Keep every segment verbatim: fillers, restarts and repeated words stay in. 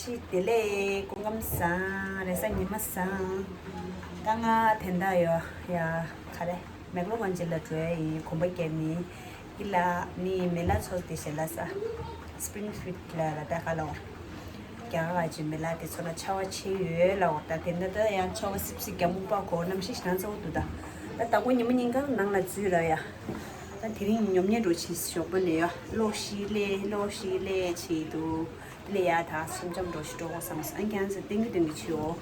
བདེ་ལེགས། སྐུ་ཁམས་བཟང་། རེས་གཟའ་ཉི་མ་བཟང་། ད་ང་དེ་འདྲ་ཡོད་ཡ། ག་རེ། མེག་ལོ་གོན་ཇི་ལ་འགྲོ་ཡ་ཡིན། གོམ་པ་བརྒྱབ་ནི། ཀི་ལ་ནི་མེ་ལ་ཚོ་དེ་ཞེ་ལ་ས། སི་པི་རིང་ཕིལ་ལ་ལ་ད་ག་ལ་བ། རྒྱ་གར་གྱི་མེ་ལ་དེ་ཚོ་ལ་ཆར་པ་ཆེ་ཡོད་ལ་འོ། ད་དེ་འདྲ་ད་ཡང་ཆར་པ་སིབ་སིབ་རྒྱ་སྨུག་པ་གོ་གནམ་གཤིས་ཞེ་དྲག་གཙོ་བོ་འདུག་ད་ད་དང་པོ་ཉི་མ་ཉིན་གང་ནང་ལ་འཛུལ་ལ་ཡ། ད་དེ་རིང་ཉོབ་ཉེ་འགྲོ་ཆེ་ཞོགས་པ་ནས་ཡ་གློག་ཤིག་ལས་གློག་ཤིག་ལས་ཆེ་འདུག་དེ་ལས་ཡ་ད་སེམས་ཙམ་འགྲོ་ཞིག་འགྲོ་དགོས་བསམ་སོང་། ཨ་ཀྱང་ཟེར་ཏིང་གི་ཏིང་གི་ཆེའོ།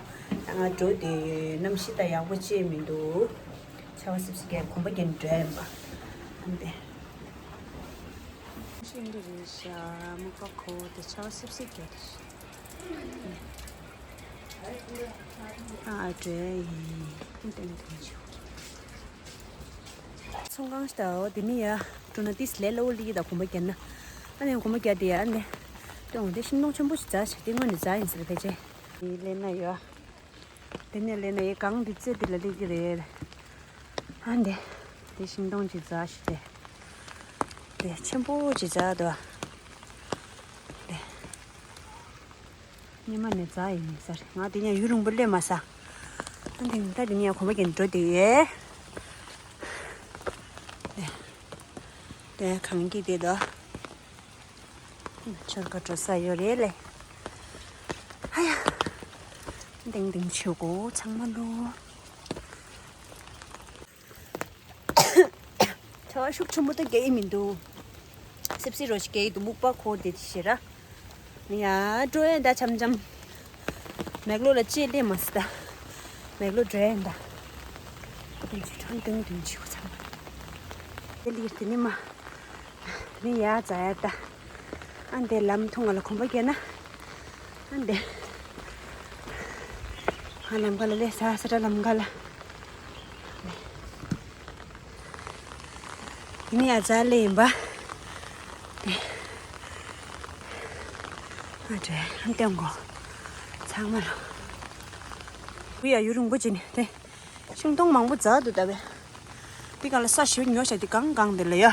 ད་ང་འགྲོ་དེ་གནམ་གཤིས་ད་ཡག་པོ་ཅེས་མི་འདུག་ཆར་པ་སིབ་སིབ་རྒྱ་གོམ་པ་རྒྱབ་འགྲོ་ཡིན་པ། ཨ་འདི། ཤིང་འདི་རེད་ཤག་སྨུག་པ་ཁོ་དེ་ཆར་པ་སིབ་སིབ་རྒྱག་དེ་ཤག་ཨ་འདྲེ་ཡིན་ཏན་ཏན་ཏན་ཆུ། ཚོང་ཁང་ཞིག་ད་འོ་དེ་ནི་ཡ་འགྲོ་ན་ཏིས་ལས་སླ་བོ་ལི་ཡི་ད་གོམ་པ་རྒྱབ་ན། ཨ་ནི་གོམ་པ་རྒྱབ་དེ་ཡ་ཨ་ནི། ཏོང་དེ་ཤིང་སྡོང་ཆེན་པོ་ཞིག་འཛག་ཞིག་དེ་སྔོན་ནས་འཛག་ཡིན་ཟེར་ཕལ་ཆེར། ཡི་ལས་ན་ཡོད། དེ་ནས་ལས་ན་ཡི་གང་འདི་རྩེ་འདི་ལ་སླེབས་ཀྱི་རེད། ཨ་འདི། འདི་ཤིང་སྡོང་ཅིག་འཛག་ཞིག་དེ། དེ་ཆེན་པོ་ཅིག་འཛག་འདུག་དེ། སྔོན་མ་ནས་འཛག་ཡིན་ས་རེད། ང་དེ་ནས་ཡུན་རིང་པོ་སླེབས་མ་ས། ཨ་འདི་ད་དེ་ནས་ཡང་གོམ་པ་རྒྱབ་འགྲོ་དེ་ཡོད། དེ། དེ་གངས་སྐྱིད་དེ་དོ། ཆར་ཁ་འགྲོ་ས་ཡོད་རེད་ལེ། ཨ་ཡ། ཏིང་ཏིང་ཆུ་གོ་ཚང་མ་ལོ། ཆར་པ་ཤུགས་ཆེན་པོ་ད་རྒྱག་གི་མི་འདུག་སིབ་སིབ་རོ་ཞིག་རྒྱག་གི་འདུག་སྨུག་པ་ཁོ་དེ་ཞེ་ར། ཡ་འགྲོ་ཡ་ད་འཆམ་འཆམ། མེག་ལོ་ལ་ཅེས་སླེབས་མ་སི་ད། མེག་ལོ་འགྲོ་ཡ་ད། ཏིང་ཆུ་ཁྲོན་ཏིང་ཏིང་ཆུ་གོ་ཚང་མ། དེ་ལིར་དེ་ནི་མ། ནི་ཡ་ཛ་ཡ་ད། ཨ་འདི་ལམ་ཐུང་ང་ལ་གོམ་པ་རྒྱབ་ན། ཨ་འདི། ཨ་ལམ་ཁ་ལ་ལས་ས་ས་ཏྲ་ལམ་ཁ་ལ། དེ་ནི་ཡ་ཛ་ལེ་ཡིན་པ། ཨ་འདྲེ་ཨ་འདི་འགོ། ཚང་མ་ལ། བུ་ཡ་ཡུ་རུང་པོ་ཅི་ནི་དེ། ཤིང་སྡོང་མང་པོ་འཛག་འདུག་ད་བས། འདི་ག་ལ་ས་ཞིབ་ཉོ་བྱ་འདི་གང་གང་འདི་ལ་ཡ།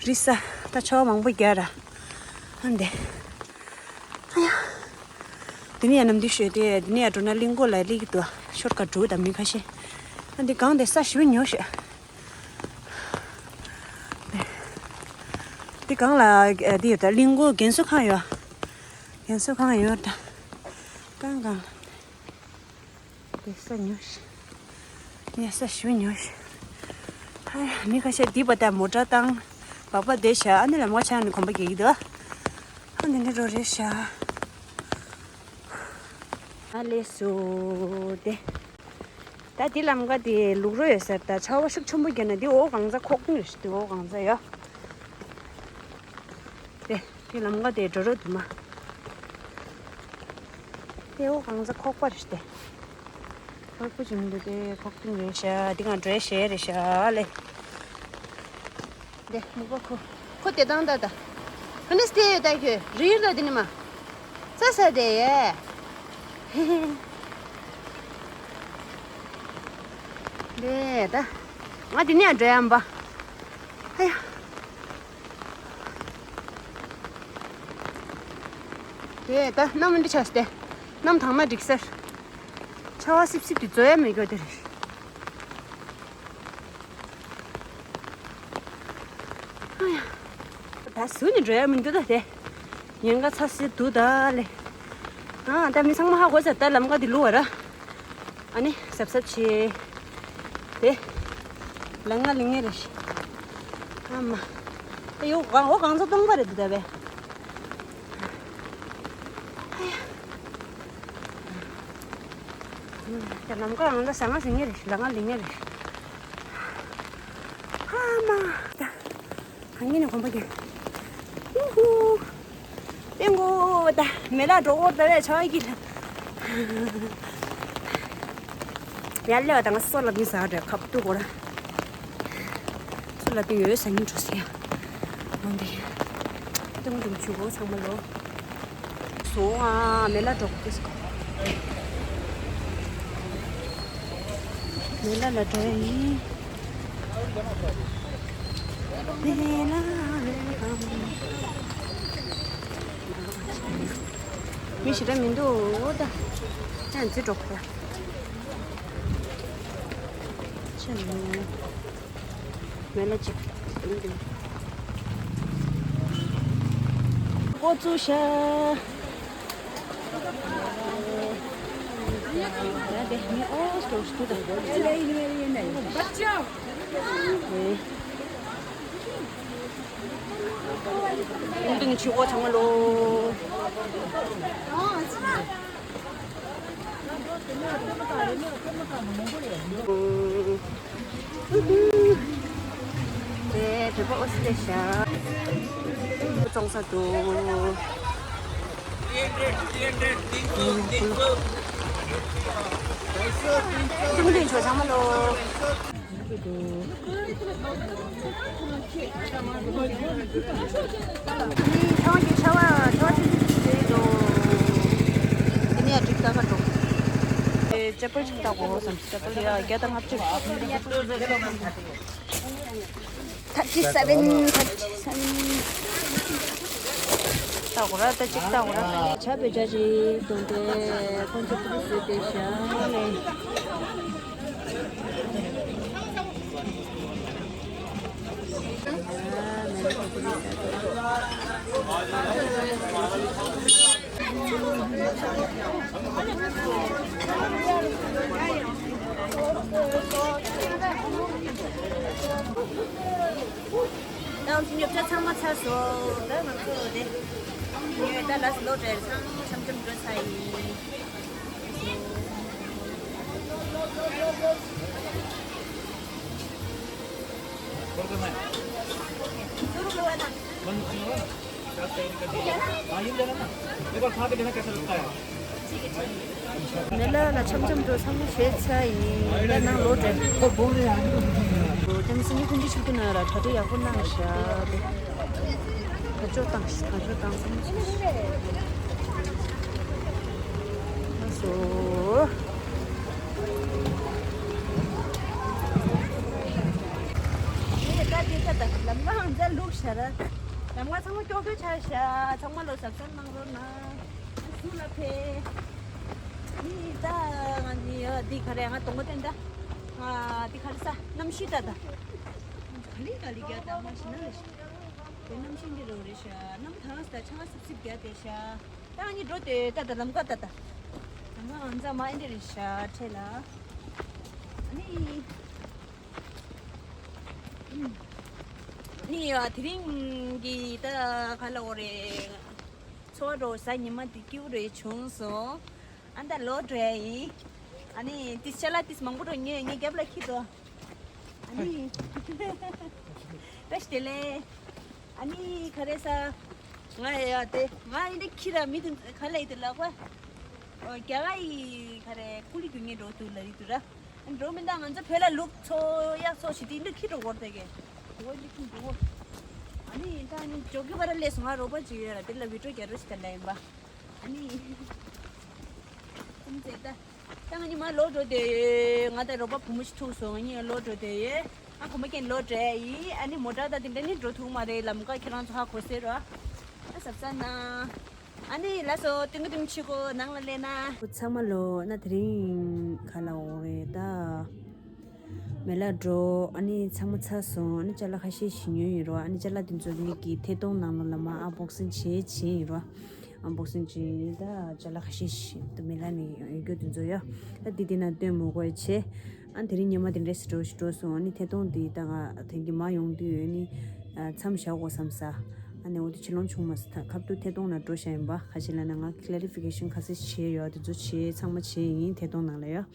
རི་ས་ད་ཆོ་མང་པོ་རྒྱ་ར། ཨ་འདི། ཨ་ཡ། འདི་ནི་ཡ་ནམ་འདི་ཤོད་དེ་འདི་ནི་ཡ་འགྲོ་ན་གླིང་སྐོར་ལ་སླེབས་ཀྱི་འདུག་ཤོར་ཀ་འགྲོ་ད་མི་ཁ་ཤས། ཨ་འདི་གང་འདི་ས་ཞིབ་ཉོ་བྱ། འདི་གང་ལ་འདི་ཡོད་ད་གླིང་སྐོར་རྒན་གསོ་ཁང་ཡོད། རྒན་གསོ་ཁང་ཡོད་ད། གང་གང་ལ། དེ་ས་ཉོ་ཤི། ངས་ས་ཞུ་ཉོ་ཤི། ཧ་ཡ་མི་ཁ་ཤས་འདི་པ་ད་མོ་ཊ་བཏང་། སྦག་སྦག་བསྡད་ཤག་ཨ་ནི་ལམ་ཁ་ཆག་ནས་གོམ་པ་རྒྱག་གི་འདུག་ཨ་ནི་འདི་འགྲོ་རེད་ཤག་ཨ་ལས་སུ་དེ། ད་འདི་ལམ་ཁ་དེ་ལུག་རོ་ཡོད་ས་རེད། ད་ཆར་པ་ཤུགས་ཆེན་པོ་བརྒྱབ་ན་འདི་འོག་གང་ཚ་ཁོག་ཏིང་རེད་ཤག་འདི་འོག་གང་ཚ་ཡོད། དེ། དེ་ལམ་ཁ་དེ་འགྲོ་རོགས་དུ་མ། དེ་འོ་གང་ཚ་ཁོག་པ་རེད་དེ། ཁོག་པ་ཅིག་མི་འདུག་དེ་ཁོག་ཏིང་རེད་ཤག་འདི་གང་འགྲོ་ཡ་ཞེ་རེད་ཤག་ལེ། དེ་མི་པ་ཁོ། ཁོ་དེ་དང་ད་ད། ཧ་ནི་སྟེ་ཡོད་ད་ཁྱོད་རིལ་ད་དེ་ནི་མ། ཙ་ས་དེ་ཡེ། དེ་ད། ང་དེ་ནི་ཡང་འགྲོ་ཡ་མ་པ། ཧ་ཡ། དེ་ད་གནམ་འདི་ཆགས་ཏེ། གནམ་དྭངས་ན་འགྲིག་ཟེར། ཆར་པ་སིབ་སིབ་དེ་བཟོ་ཡ་མེད་གྱོ་དེ་རེད། ཨ་ཡ། ད་ཟུར་ནས་འགྲོ་ཡ་མི་འདུག་ད་དེ། ཉེན་ཁ་ཚ་སེ་འདུག་ད་ལེ། ཨ་ད་མི་ཚང་མ་ཧ་གོ་ཚར་ད་ལམ་ཁ་འདི་ལུ་བ་ར། ཨ་ནི་གཟབ་གཟབ་བྱེད། དེ། ལ་ང་ལི་ངེ་རེ་ཤི། ཨ་མ། ཨེ་ཡོ་གང་འོ་གང་ཚོ་སྟོང་པ་རེད་འདི་ད་བས། ཨ་ཡ། ད་ལམ་ཁ་ཨང་ད་ཟ་ང་ཟི་ངེ་རེ་ཤི་ལ་ང་ལི་ངེ་རེ་ཤི། ཨ་མ། ད། གང་ཡིན་ནས་གོམ་པ་རྒྱག་ཧུ་ཧུ། ཏེང་གོ་ད་མེ་ལ་འགྲོ་འོ་ད་བས་ཆ་གི་ལ། ཡར་ལེ་བ་དང་སོ་ལ་མི་ཟ་རེ་ཁབ་ཏུ་གོ་ར། སོ་ལ་ཏེ་ཡོད་ས་ཡིན་འགྲོ་ཟེར་ཡ། འོན་ཏེ། ཏེང་ཏེང་ཆུ་གོ་ཚང་མ་ལོ། སོང་ཨ་མེ་ལ་འགྲོ་གི་སོ། མེ་ལ་ལ་འགྲོ་ཡ་ཡིན། མེ་ལ་རེ་གམ། མི་ཞེ་དྲག་མི་འདུག་ད། ཅན་ཙི་འགྲོ་ཁ། ཅན་མེ་ལ་ཅིག་འདུག་ཀོ་ཙུ་ཤ། ད་དེ་མི་ཨོ་སྐྱོ་སྐྱོ་ད། ཨེ། ཨུམ་ཏིང་ཆུ་འོ་ཚང་མ་ལོ། དེ་བོད་པ་ཨོ་སི་ལེ་ཤ། བཙོང་ས་འདུག་ཅུང་ཏིང་ཆུ་ཚང་མ་ལོ། ཨ་ནི་ཆར་པ་གི་ཆར་པ་ཆར་པ་ཆུང་ཆུང་ཆུང་ཆུང་རེད་འདུག་དེ་ནས་ཡ་འགྲིག་ད་ག་འགྲོ། ཨེ་ཅེ་པལ་ཆུང་ད་གོ་སམ་ཅེ་པལ་ཡ་བརྒྱ་དང་ལྔ་བཅུ། ཐར་ཊི་སེ་ཝེན། ཐར་ཊི་སེ་ཝེན། ད་གོ་ར་ད་ཅིག་ད་གོ་ར། ཆ་བེ་ཆ་ཅིག་དོན་དེ་ཁོང་ཚོ་ཀུ་རུ་བཟོས་ཏེ་བཞག་ནས། ད་ཉོ་ཆ་ཚང་མ་ཚར་སོང་། ད་ང་ཚོ་དེ་ཉོས་ད་ལགས་ལོ་དྲེལ་ཚང་མ་འཆམ་འཆམ་འགྲོ་ཚར་ཡིན། མེ་ལ་ལ་འཆམ་འཆམ་འགྲོ་ཚང་མ་བྱས་ཚར་ཡིན། ད་ནང་ལོ་དྲེལ། ཁོ་བོ་རེ་ཨ་ནི། ད་ནི་སི་ཉི་ཀུན་གྱི་ཆུ་ཀུན་ན་ར་གྲ་སྒྲིག་ཡག་པོ་གནང་ཤག་དེ། ག་ཅོ་བཏང་ཤག་ག་ཅོ་བཏང་སོང་། ལགས་སོ། ངས་ད་དེ་ད་ད་ལམ་ཁ་ཧང་ཚ་ལུག་ཤ་ར། ལམ་ཁ་ཚང་མ་ཀྱོག་ཀྱོག་ཆགས་ཤག་ཚང་མ་ལོ་གཟབ་གཟབ་གནང་རོགས་གནང་། སུ་ལ་ཕེ། ནི་ད་ང་ནི་འདི་ག་རེ་ང་དོང་པོ་བསྟན་ད། ང་འདི་ག་རེ་ས་གནམ་གཤིས་ད་ད། ག་ལི་ག་ལི་རྒྱ་ད་མ་ཤི་ན་ལ་ཤི། དེ་གནམ་གཤིས་འདི་རོ་རེད་ཤག་གནམ་ཐང་ས་ཆང་སིབ་སིབ་རྒྱ་དེ་ཤག་ད་ནི་འགྲོ་དེ་ད་ད་ལམ་ཀ་ད་ད། ལམ་ཀ་ང་ཚ་མ་ཨེ་འདི་རེད་ཤག་ཁྲེ་ལ། ནི། ནི་ཡ་དེ་རིང་གི་ད་ག་ལ་འོ་རེད། ཚོ་བ་འགྲོ་ས་ཉི་མ་དེ་སྐྱིད་པོ་རེ་བྱུང་སོང་། ཨ་ད་ལོ་འགྲོ་ཡ་ཡིན། ཨ་ནི་ཏིས་ཅ་ལག་ཏིས་མང་པོ་འགྲོ་ངས་ངའི་རྒྱབ་ལ་ཁྱི་དོ། ཨ་ནི། བཀྲ་ཤིས་བདེ་ལེགས། ཨ་ནི་ག་རེ་ས། ང་ཡ་དེ་ང་ཡིན་དེ་ཁྱི་ར་མི་དེ་ག་ལ་ཡིན་དེ་ལག་པ། ཨོ་རྒྱ་ག་ཡི་ག་རེ་ཀུ་ལི་རྒྱུ་ངས་འགྲོ་དུ་ལ་ཡི་དུ་ར། འགྲོ་མི་འདང་ང་ཚོ་བོད་ལ་ལུག་འཚོ་ཡག་འཚོ་ཞིག་དེ་འདི་ཁྱི་འགྲོ་བོར་དེ་གས། འོ་འདི་ཁྱི་འགྲོ་བོ། ཨ་ནི་ད་ནི་ཇོ་གི་བར་ལས་སུ་ང་རོགས་པ་ཅིག་ཡོད་ར་དེ་ལ་བི་ཀྲོ་རྒྱ་རོ་ཞིག་དེ་ལ་ཡིན་པ། ཨ་ནི། ཁུམ་ཚེ་ད། ད་ང་ནི་མ་ལོ་འགྲོ་དེ་ཡོད་ང་ད་རོགས་པ་བུ་མོ་ཞིག་ཐུག་སོང་ང་ནི་ལོ་འགྲོ་དེ་ཡོད། ཨ་བུ་མོ་ཀྱེན་ལོ་འགྲོ་ཡིན་ཨ་ནི་མོ་ཊ་ད་དེ་འདྲ་ནི་འགྲོ་ཐུབ་མ་རེད་ལམ་ཀ་ཁྱེད་རང་ཚོ་ཧ་གོ་ཟེར་རོ། ཨ་གཟབ་གཟབ་ན། ཨ་ནི་ལགས་སོ་ཏིང་ཏིང་ཆུ་གོ་ནང་ལ་སླེབས་ན། ཚང་མ་ལོ་ན་དེ་རིང་ག་ལ་འོ་རེད་ད། མེ་ལ་འགྲོ་ཨ་ནི་ཚང་མ་ཚར་སོང་ཨ་ནི་ཅ་ལག་ཁ་ཤས་ཤིག་ཉོས་ཡིན་རོ་ཨ་ནི་ཅ་ལག་དེ་ཚོ་ངེད་ཀྱི་ཐད་གཏོང་ནང་ལོ་ལ་མ་ཨན་བོག་སིང་བྱེད་བྱེད་ཡིན་རོ། ཨན་བོག་སིང་བྱེད་ཡིན་ད་ཅ་ལག་ཁ་ཤས་ཤིག་ད་མེ་ལ་ནི་ཡོད་རྒྱུ་དེ་ཚོ་ཡོད། ད་དེ་དེ་ན་སྟོན་མོ་གོ་ཡ་བྱེད། ཨ་དེ་རིང་ཉི་མ་དེ་འདྲས་སུ་འགྲོ་ཞིག་འགྲོ་སོང་ཨ་ནི་ཐད་གཏོང་དེ་ད་ང་དེང་གི་མ་ཡོང་དུས་ཨ་ནི་མཚམས་བཞག་དགོས་བསམ་ས། ཨ་ནི་འོ་དེ་ཕྱི་ལོང་བྱུང་མ་སོང་ད་ཁབ་ཏུ་ཐད་གཏོང་ན་འགྲོ་བཞག་ཡིན་པ་ཁ་ཤས་ལ་ན་ང་ཀི་ལེ་རི་ཕི་ཀེ་ཤན་ཁ་ཤས་བྱས་ཡོད་དེ་ཚོ་བྱས་ཚང་མ་བྱས་ཡིན་ཐད་གཏོང་ནང་ལ་ཡོད།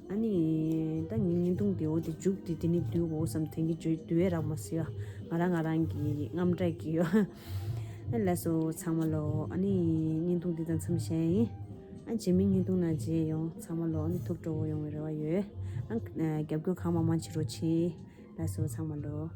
ཨ་ནི་ད་ངའི་བརྙན་ཐུང་དེ་འོ་དེ་མཇུག་དེ་དེ་ནི་བསྡུས་འོ་བསམ་དེང་གི་བརྗོད་བསྡུས་ཡས་རག་མ་སོང་ཡ། ང་རང་ང་རང་གི་རྔམ་སྐྲག་གི་ཡོད། ཨ་ལགས་སོ་ཚང་མ་ལོ་ཨ་ནི་བརྙན་ཐུང་འདི་དང་མཚམས་བཞག་ཡིན། ཨ་རྗེས་མའི་བརྙན་ཐུང་ནང་མཇལ་ཡོང་ཚང་མ་ལོ་ཨ་ནི་ཐུགས་སྤྲོ་བོ་ཡོང་བའི་རེ་བ་ཡོད། ཨ་རྒྱབ་སྐྱོར་གང་མང་མང་བྱེད་རོགས་བྱེད། ལགས་སོ་ཚང་མ་ལོ།